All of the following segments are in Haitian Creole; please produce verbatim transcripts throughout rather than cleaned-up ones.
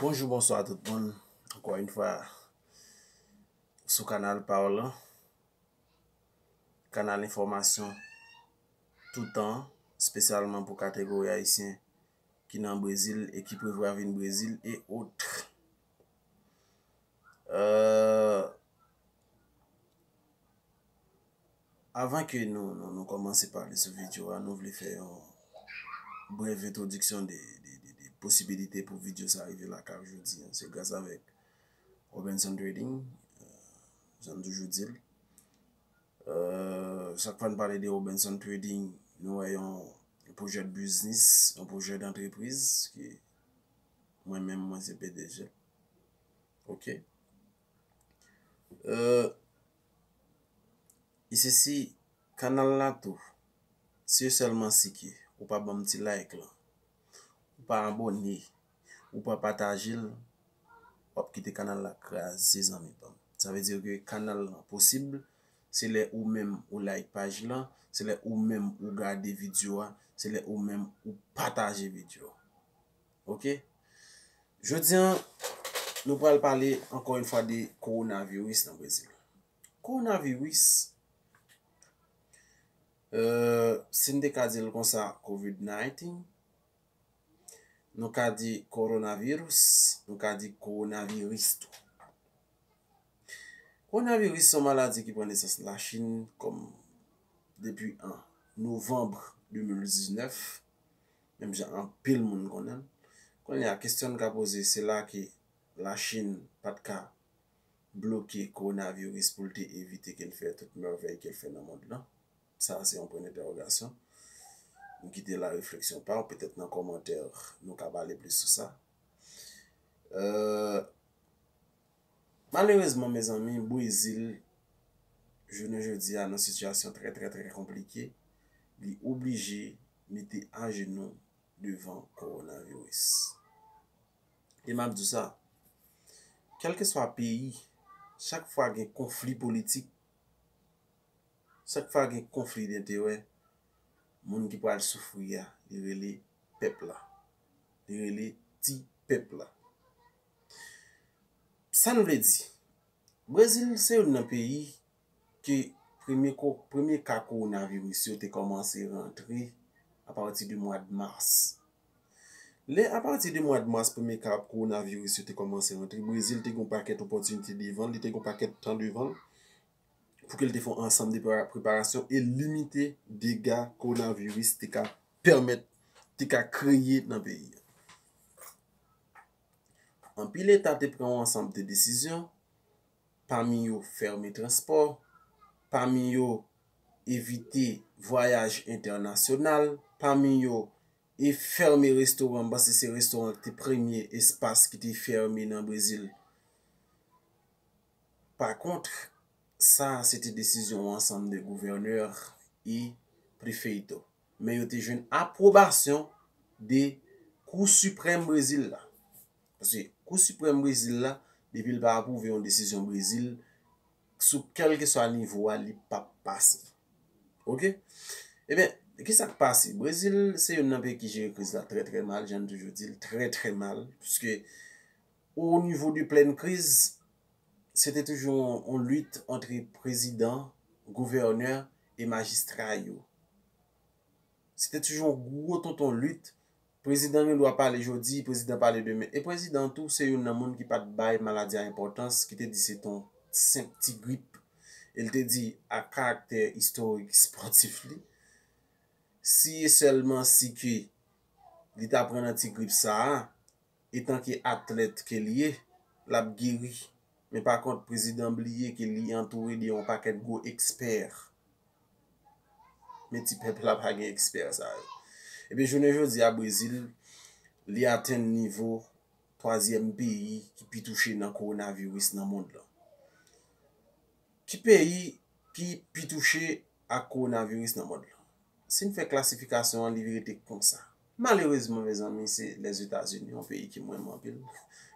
Bonjou, bonswa tout moun. Ankò yon fwa, sou kanal pa w lan, kanal enfòmasyon toutan, espesyalman pou kategori ayisyen ki nan Brezil e ki prevwa vin Brezil e otre. Euh, Avan ke nou, nou, nou kòmanse pale sou videyo a, nou vle fè yon brèv entwodiksyon de, de, de, de posibilite pou videyo sa rive lakay ou jodi a. Se gras avèk Robinson Trading, euh, jan m toujou di l. Euh, chak fwa n pale de Robinson Trading, nou wè yon pwojè de biznis, yon pwojè dantrepriz ke mwen menm, mwen se P D G. Oke? Euh, E se si kanal la tou, si sèlman si ke ou pa ban m ti like lan, ou pa abòne, ou pa pataje l, w ap kite kanal la kraze, zanmi pa m. Sa vle di ke kanal lan posib, se lè ou menm ou like paj lan, se lè ou menm ou gade videyo a, se lè ou menm ou pataje videyo a. Oke? Jodi a, nou pral pale ankò yon fwa de kowonaviris nan Brezil. Kowonaviris, euh, si n te ka di l konsa, covid nineteen, nou ka di kowonaviris, nou ka di kowonaviris tou. Kowonaviris se yon maladi ki pran nesans Lachin kòm depi an novanm de mil diznèf, menm jan anpil moun konnen l. Kounye a, kesyon n ka poze, se la ke Lachin pa t ka bloke kowonaviris pou l te evite ke l fè tout mèvèy ke l fè nan mond lan? Sa a se yon pwen dentèwogasyon. M kite la refleksyon pa w, petèt nan kòmantè nou ka pale plis sou sa. Euh, Malerezman, mezanmi, Brezil, jounen jodi a, nan sitiyasyon trè, trè, trè konplike, li oblije mete ajenou devan kowonaviris. E m ap di w sa, kèlkeswa peyi, chak fwa gen konfli politik, chak fwa gen konfli denterè, moun ki pral soufri a, li rele pèp la. Li rele ti pèp la. Sa n vle di, Brezil se youn nan peyi ke premye ko-, premye ka kowonaviris yo te kòmanse rantre apati de mwa de mas. Lè apati de mwa de mas premye ka kowonaviris yo te kòmanse rantre, Brezil te gen yon pakèt opòtinite devan l, li te gen yon pakèt tan devan l pou ke l te fè yon ansanm de pre-, preparasyon e limite dega kowonaviris te ka pèmèt, te ka kreye nan peyi a. Anpil eta te pran yon ansanm de desizyon, pami yo fèmen transpò, pami yo evite vwayaj entènasyonal, pami yo e fèmen restoran, m panse se restoran ki te premye espas ki te fèmen nan Brezil. Pa kont, sa a se te desizyon yon ansanm de gouvènè e prefeito. Men yo te jwenn apwobasyon de Kou Siprèm Brezil la. Paske Kou Siprèm Brezil la, depi l pa apwouve yon desizyon Brezil, sou kèlkeswa nivo a, li p ap pase. Oke? Ebyen, kisa k pase? Brezil se youn nan peyi ki jere kriz la trè, trè mal, jan n toujou di l, trè, trè mal. Paske o nivo de plèn kriz, se te toujou yon, yon lit ant prezidan, gouvènè e majistra yo. Se te toujou yon gwo tonton lit. Prezidan gen dwa pale jodi, prezidan pale demen. E prezidan tou, se youn nan moun ki pa t bay maladi a enpòtans, ki te di se t on senp ti grip. E l te di, ak karaktè istorik, espòtif li, si e sèlman si ke li ta pran nan ti grip sa a, etanke atlèt ke l ye, l ap geri. Men pa kont, prezidan bliye ke li antoure de yon pakèt gwo ekspè. Men ti pèp la pa gen ekspè sa yo. Ebyen, jounen jodi a, Brezil, li atenn nivo twazyèm peyi ki pi touche nan kowonaviris nan mond lan. Ki peyi ki pi touche ak kowonaviris nan mond lan? Si n fè klasifikasyon an, li rete konsa. Malerezman, mezanmi, se Lèzetazini, yon peyi ke m renmen anpil,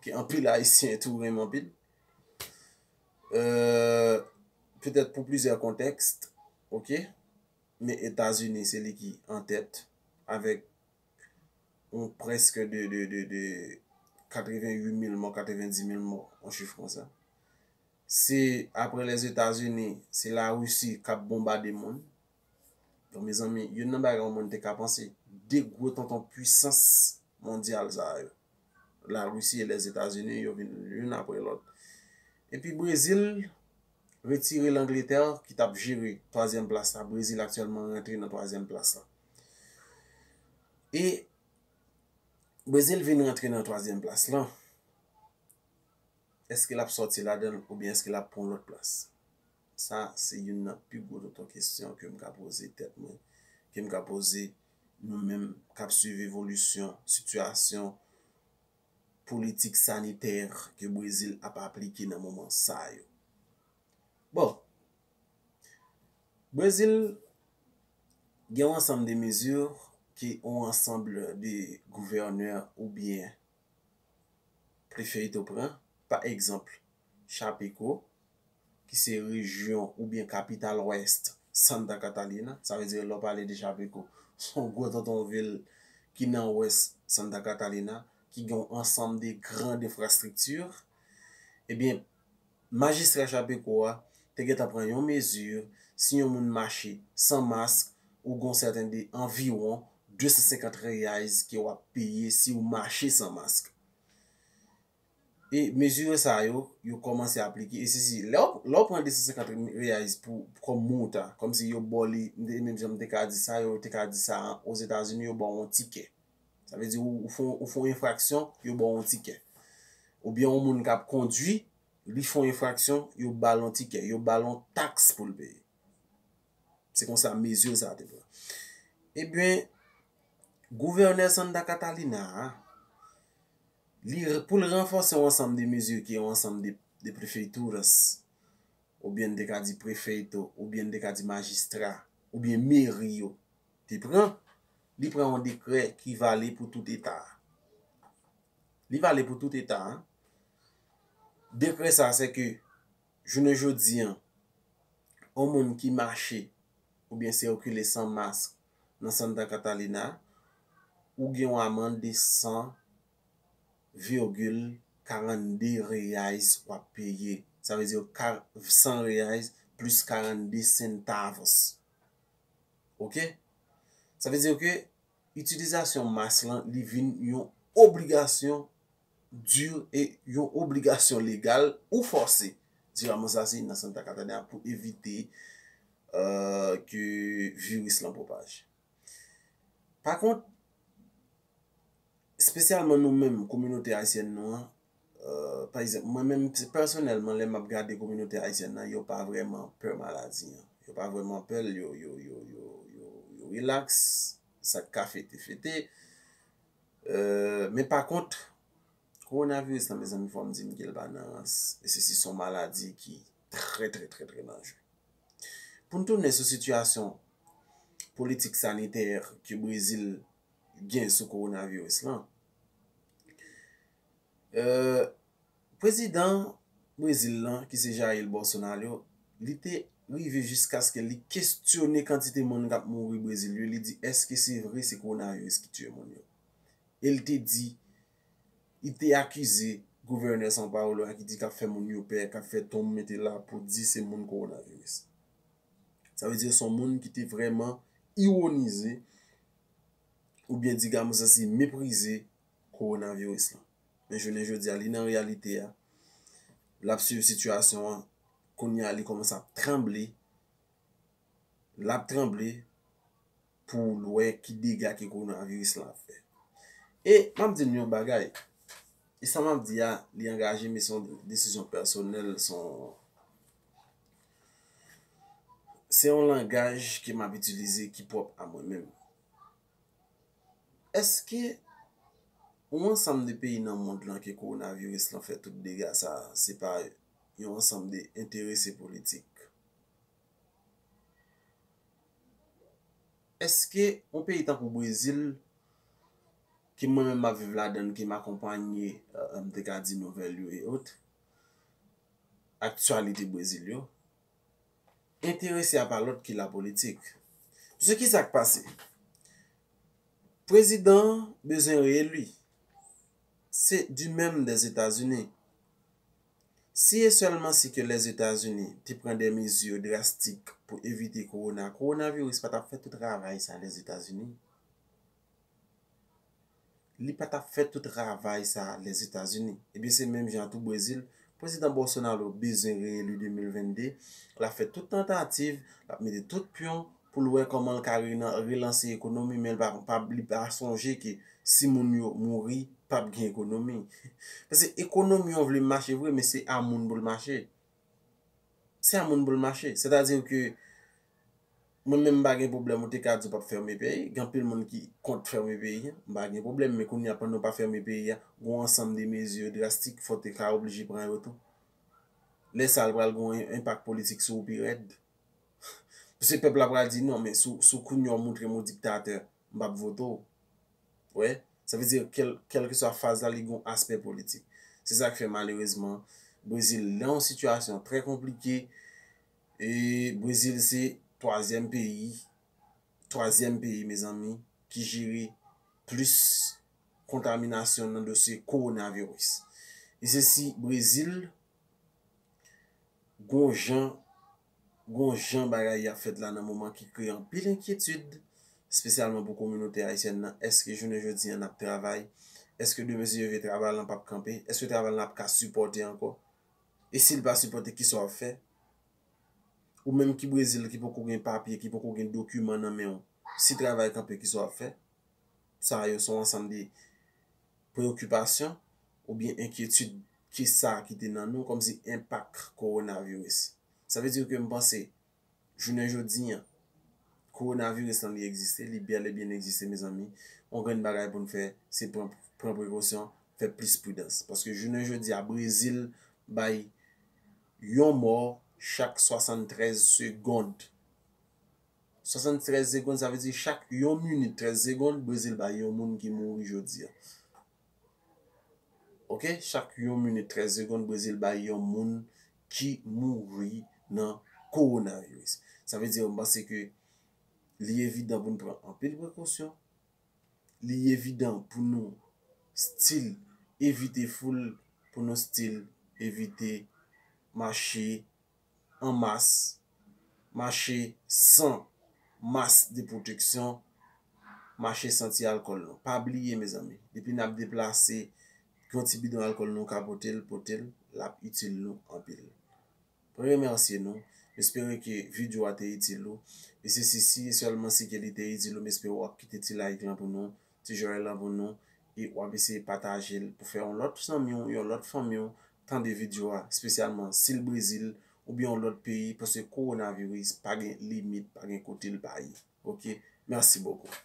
ke anpil Ayisyen tou renmen anpil. Euh, petèt pou plizyè kontèks, oke? Men Etazini, se li ki an tèt avèk yon prèske de, de, de, de katrevenn uit mil mò, katrevendi mil mò, yon chif konsa. Se apre Lèzetazini, se Larisi k ap bonbade moun. Donk, mezanmi, youn nan bagay yon moun te ka panse, de gwo tonton pwisans mondyal sa yo, Larisi e Lèzetazini, yo vin youn apre lòt. Epi Brezil retire Langletè ki t ap jere twazyèm plas la. Brezil aktyèlman rantre nan twazyèm plas la. E Brezil vin rantre nan twazyèm plas lan. Èske l ap sòti ladan l oubyen èske l ap pran yon lòt plas? Sa se youn nan pi gwo tonton kesyon ke m ka poze tèt mwen, ke m ka poze nou menm k ap swiv evolisyon sitiyasyon politik sanitè ke Brezil ap aplike nan moman sa yo. Bon, Brezil gen yon ansanm de mezi ke yon ansanm de gouvènè oubyen prefeito pran. Pa egzanp, Chapecó, ki se rejyon oubyen kapital wès Santa Catarina. Sa vle di, lè w pale de Chapecó, se yon gwo tonton vil ki nan wès Santa Catarina, ki gen yon ansanm de gran enfrastrikti. Ebyen, majistra Chapecó a te gentan pran yon mezi, si yon moun mache san mask, ou gon sèten de anviwon de san senkant reais ke w ap peye si w mache san mask. E mezi sa yo, yo kòmanse aplike. E sesi, lè w, lè w pran de san senkant reais pou, kòm multa, kòmsi yo ba w li, m te, menm jan m te ka di sa, yo te ka di sa, Ozetazini, yo ba w yon tikè. Sa vle di, ou, ou fè, ou fè yon enfraksyon, yo ba w yon tikè. Oubyen yon moun k ap kondwi, li fè yon enfraksyon, yo ba l yon tikè, yo ba l yon taks pou l peye. Se konsa mezi sa a te pran. Ebyen, gouvènè Santa Catarina a, li, pou l ranfòse yon ansanm de mezi ke yon ansanm de, de prefeituras, oubyen n te ka di prefeito, oubyen n te ka di majistra, oubyen meri yo te pran, li pran yon dekrè ki vale pou tout eta a. Li vale pou tout eta a. Dekrè sa a, se ke jounen jodi a, yon moun ki mache oubyen sikile san mask nan Santa Catarina, ou gen yon amann de san virgil karannde reais w ap peye. Sa vle di ka-, san reais plis karannde centavos. Oke? Sa vle di ke itilizasyon mask lan, li vin yon obligasyon di e yon obligasyon legal ou fòse. Di ramas sa se nan Santa Catarina pou evite, euh, ke viris lan pwopaje. Pa kont, espesyalman nou menm, kominote ayisyèn nou an, euh, pa egzanp, mwen menm, se pèsonèlman, lè m ap gade kominote ayisyèn nan, yo pa vrèman pè maladi an. Yo pa vrèman pè l, yo, yo, yo, yo, yo, yo rilaks, sa k ka fete, fete. Euh, men pa kont, kowonaviris lan, mezanmi, fò m di n ke l pa nan rans. E sesi se yon maladi ki trè, trè, trè, trè danjere. Pou n tounen sou sitiyasyon politik sanitè ke Brezil gen sou kowonaviris lan, euh, prezidan Brezil lan, ki se Jair Bolsonaro, li te rive jiskaske li kestyone kantite moun k ap mouri Brezil yo. Li di, èske se vre se kowonaviris ki tiye moun yo? E l te di, li te akize gouvènè São Paulo a ki di k ap fè moun yo pè, k ap fè tonm mete la pou di se moun kowonaviris. Sa vle di se yon moun ki te vrèman iwonize oubyen di gamosansi meprize kowonaviris lan. Men jounen jodi a, li nan reyalite a, l ap swiv sitiyasyon an, kounye a li kòmanse ap tranble, l ap tranble pou l wè ki dega ke kowonaviris lan ap fè. E m ap di nou yon bagay, e sa m ap di a, li angaje m, e se yon desizyon pèsonèl, se yon, se yon langaj ke m ap itilize ki pwòp a mwen menm. Èske yon ansanm de peyi nan mond lan ke kowonaviris lan fè tout dega sa a, se pa yon ansanm de enterese politik? Èske yon peyi tankou Brezil, ke mwen menm m ap viv ladan l, ke m akonpanye, euh, m te ka di nouvèl yo e ot, aktyalite Brezil yo, enterese a pa lòt ke lapolitik? Paske kisa k pase? Prezidan an bezwen reyeli. Se du même des États-Unis. Si e sèlman si ke Lèzetazini te pran de mezi drastik pou evite kowona, kowonaviris pa t ap fè tout travay sa Lèzetazini. Li pa t ap fè tout travay sa Lèzetazini. Ebyen, se menm jan tou Brezil. Prezidan Bolsonaro bezwen reyeli de mil vennde. L ap fè tout tantativ, l ap mete tout pyon pou l wè kòman l ka relan-, relanse ekonomi, men l pa, pa, li pa sonje ke si moun yo mouri, p ap gen ekonomi. Paske ekonomi an vle mache vre, men se a moun pou l mache. Se a moun pou l mache. Sètadi ke mwen menm m pa gen pwoblèm, ou te ka di w p ap fèmen peyi. Gen anpil moun ki kont fèmen peyi a. M pa gen pwoblèm, men kounye a pandan w pa fèmen peyi a, gen yon ansanm de mezi drastik fò w te ka oblije pran yo tou. Lè sa a, l pral gen yon enpak politik sou ou pi rèd. Paske pèp la pral di non, men si w, si w kounye a w montre m yon diktatè, m p ap vote w. Wè, sa vle di kèl, kèlkeswa faz la, li gen yon aspè politik. Se sa k fè malerezman, Brezil nan yon sitiyasyon trè konplike. E Brezil se twazyèm peyi, twazyèm peyi, mezanmi, ki jere plis kontaminasyon nan dosye kowonaviris. E se si Brezil gon jan, gon jan bagay y ap fèt la nan moman ki kreye anpil enkyetid, espesyalman pou kominote ayisyèn nan. Èske jounen jodi a n ap travay? Èske demen si Dye vle travay lan p ap kanpe? Èske travay lan ap ka sipòte ankò? E si l pa sipòte, kisa w ap fè? Ou menm ki Brezil, ki poko gen papye, ki poko gen dokiman nan men w, si travay kanpe, kisa w ap fè? Sa yo se yon ansanm de preyokipasyon oubyen enkyetid ke sa ki te nan nou, kòmsi enpak kowonaviris. Sa vle di ke m panse, jounen jodi a, kowonaviris lan li egziste, li bèl e byen egziste, mezanmi. Yon grenn bagay pou n fè, se pran, pran prekosyon, fè plis pridans. Paske jounen jodi a, Brezil bay yon mò chak swasanntrèz segond. Swasanntrèz segond, sa vle di chak yon minit, trèz segond, Brezil bay yon moun ki mouri jodi a. Oke? Chak yon minit, trèz segond, Brezil bay yon moun ki mouri nan kowonaviris. Sa vle di, m panse ke li evidan pou n pran anpil prekosyon. Li evidan pou nou still evite foul, pou nou still evite mache an mas, mache san mas de pwoteksyon, mache san ti alkòl nou. Pa bliye, mezanmi, depi n ap deplase, yon ti bidon alkòl nou ka pote l, pote l, l ap itil nou anpil. Mwen remèsye nou. M espere ke videyo a te itil ou. E se si, si sèlman si ke li te itil ou, m espere w ap kite ti like lan pou nou, ti j'aime lan pou nou, e w ap eseye pataje l pou fè yon lòt zanmi w, yon lòt fanmi w tande videyo a, espesyalman si l Brezil oubyen yon lòt peyi, paske kowonaviris pa gen limit, pa gen kote l pa ye. Oke? Mèsi bokou.